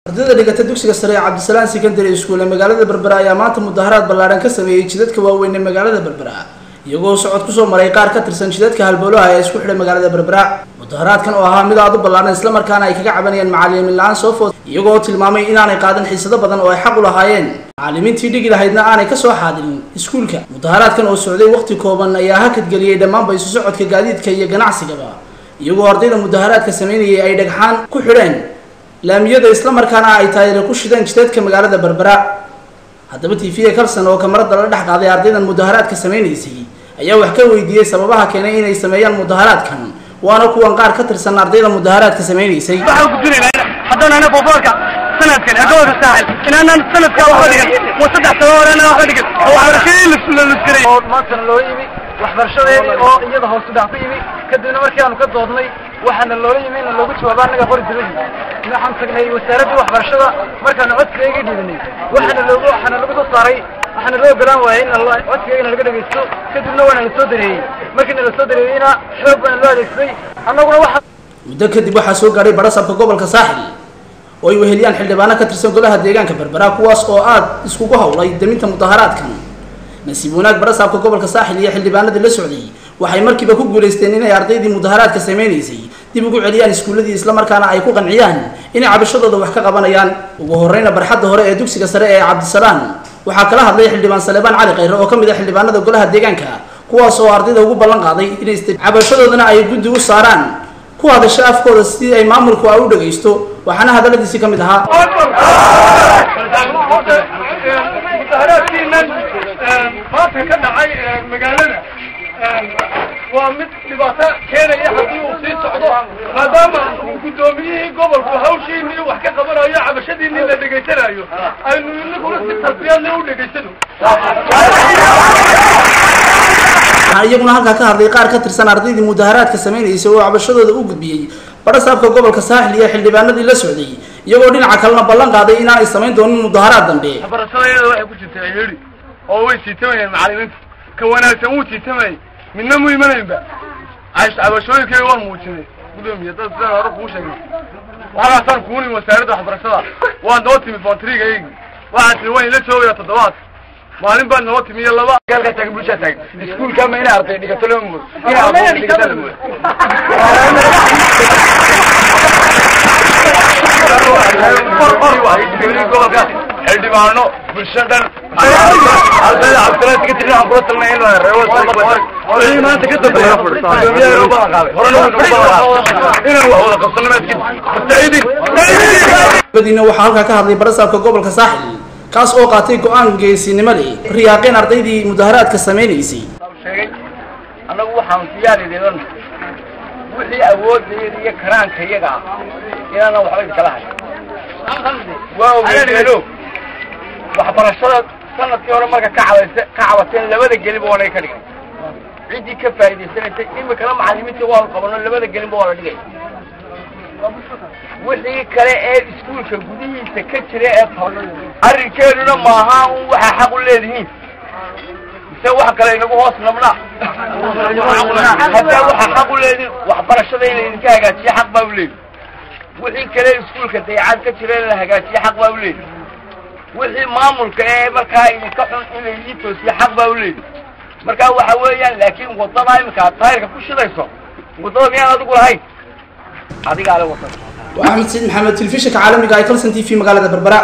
Ardayda dhigata dugsiga sare ee Cabdisalaan Secondary School ee magaalada Berbera ayaa maanta mudaharaad ballaadhan ka sameeyey jidadka waaweyn ee magaalada Berbera, iyagoo socod kusoo maray qaar ka tirsan jidadka halbowlaha ee isku xidhay magaalada Berbera. Mudaharaadkan oo ahaa mid aad u ballaadhan, islamarkaana ay kaga cabanayaan macallimiin la-aan soo food, iyagoo tilmaamay inaanay qaadan xiisado badan oo ay xaq u lahaayeen, macallimiintii dhigi lahaydna aanay kasoo xaadirin iskuulka. Mudaharaadkan oo socday waqti kooban ayaa hakadgeliyey dhammaanba isu socodka gaadiidka iyo ganacsigaba, iyagoo ardayda mudaharaadka sameynayay ay dhagxaan ku xidheen laamiyada, islamarkaana ay taayire ku shideen jidadka magaalada Berbera. Haddaba TV Kalsan oo kamarada la dhex qaaday ardaydan mudaharaadka sameynaysay ayaa wax ka weydiiyey sababaha keenay inay sameeyaan mudaharaadkan, waana kuwan qaar ka tirsan ardayda mudaharaadka sameynaysay. Waxaan gudbinaynaa haddaan ana foofoorka sanadkan ee gobolka Saaxil inaanan sanadkaa waxba dhigan oo 3 sano hore anaan waxba dhigan oo waxbarashadii la lusgaray oo maantana loo yimi waxbarashadeedii oo iyada hoos u dhac ku yimi. Kadibna markii aanu ka doodnay, waxaana loola yimi in loogu jawaabo annaga qori dibadii. Waxaan tagnay wasaaraddii waxbarashada. Markaanu codsigaygii dhiibanay, waxaana lagu soo saaray, waxaana loo ogolaan waayey in codsigaygana laga dhegaysto. Kadibna waana la soo dareeyey. Markiina la soo dareeyeyna, xoog baana loo adeegsaday annaguna waxa Muddo kadib waxaa soo gaadhay barasabka gobolka Saaxil oo ay weheliyaan xildhibaano ka tirsan golaha deegaanka Berbera, kuwaas oo aad iskugu howlay daminta mudaharaadkan. Nasiib wanaag, barasaabka gobolka Saaxil iyo xildhibaanadii la socday waxay markiiba ku guulaysteen inay ardaydii mudaharaadka sameynaysay dib ugu celiyaan iskuulladii, islamarkaana ay ku qanciyaan inay cabashadooda wax ka qabanayaan. Ugu horreyna barxadda hore ee dugsiga sare ee Cabdisalaan waxaa kala hadlay xildhibaan Saleebaan Cali Khayre oo ka mid ah xildhibaanada golaha deegaanka, kuwaas oo ardayda ugu ballan qaaday inay cabashadoodana ay guddi u saaraan ku hadasho afkooda si ay maamulku ay u dhagaysto. Waxaana hadalladiisii ka mid ahaa: Mudaharaadkiinan maanta ka dhacay magaalada waa mid dhibaato keenaya haddii uu sii socdo, maadaama uu guddoomiyihii gobolku hawshiinii wax ka qabanayo, cabashadiinii la dhegaysanayo, aynu inaguna si tarbiyadle u dhegaysano. Waxaa iyaguna halkaa ka hadlay qaar ka tirsan ardaydii mudaharaadka sameynaysay oo cabashadooda u gudbiyey barasaabka gobolka Saaxil iyo xildhibaanadii la socday, iyagoo dhinaca kalena ballan qaaday inaanay samayn doonin mudaharaad dambe. Waxbarashadayada waxay ku jirtay ciriiri oo way siitamayeen macallimiintu. Ka wanaagsan wuu siitamayay, midna mu imanaynba. Cabashooyinkayga waan muujinay, gudoomiye. Dad sidaan hore kuu sheegnay, waxaasaan kuu nimi wasaaradda waxbarashada. Waan noo timi foontrigaygii, waxaa tiri waan ila joogaya toddobaad. Maalin baa noo timi iyo laba. Galka taagan, bulshaa taagan, iskuulka ma inay arday dhigato lama moodo, inay aqoon dhigato la moodo. Gobolka, xildhibaano, bulsho dhan, ardayda Cabdilahi ka tirina, waxaan kula talinay in la reebo wixii maanta ka dambeeya. Gudoomiyaha inoo ballan qaaday, horena wuu nagu ballan qaaday inaan wax wada qabsano. Maadkid mustaidiin. Badiina waxaa halkaa ka hadlay barasaabka gobolka Saaxil, kaas oo qaatay go-aan geesinimo leh, riyaaqeen ardaydii mudaharaadka sameynaysay. Sheegay annagu waxaanu diyaar idinla nahay wixii awoodayada iyo karaanka iyaga ah inaanan waxba idinkala hayn. Waa ogeedeeno waxbarashada sanadkii hore marka ka cabayse ka cabateen, labada gelinba waa naga ka dhigay ciddii ka faa'iidaysanaysay. Imikana macallimiintii waanu qabano, labada gelinba waa la dhigay. Wixii kale ee iskuulka gudihiisa ka jira ee arrinkeenuna maaha un waxaa xaq u leedihiin, mise wax kale inagu hoos nabnaa. Haddaa waxaa xaq u leedihin waxbarashada in laydinka hagaajiyo, xaq baa u leedi. Wixii kale iskuulka dayacaad ka jira in la hagaajiyo, xaq baa u leedi. Wixii maamulka ee markaa idinka xun in laydin toosiyo, xaq baa u leedi. Marka waxa weeyaan, laakiin waddada imika aad taayirka ku shidayso, waddada miyaan adigu lahayn? Adigaa le waddada. Waa Axmed Saciid Maxamed, telefishinka caalamiga ay Kalson TV, magaalada Berbera.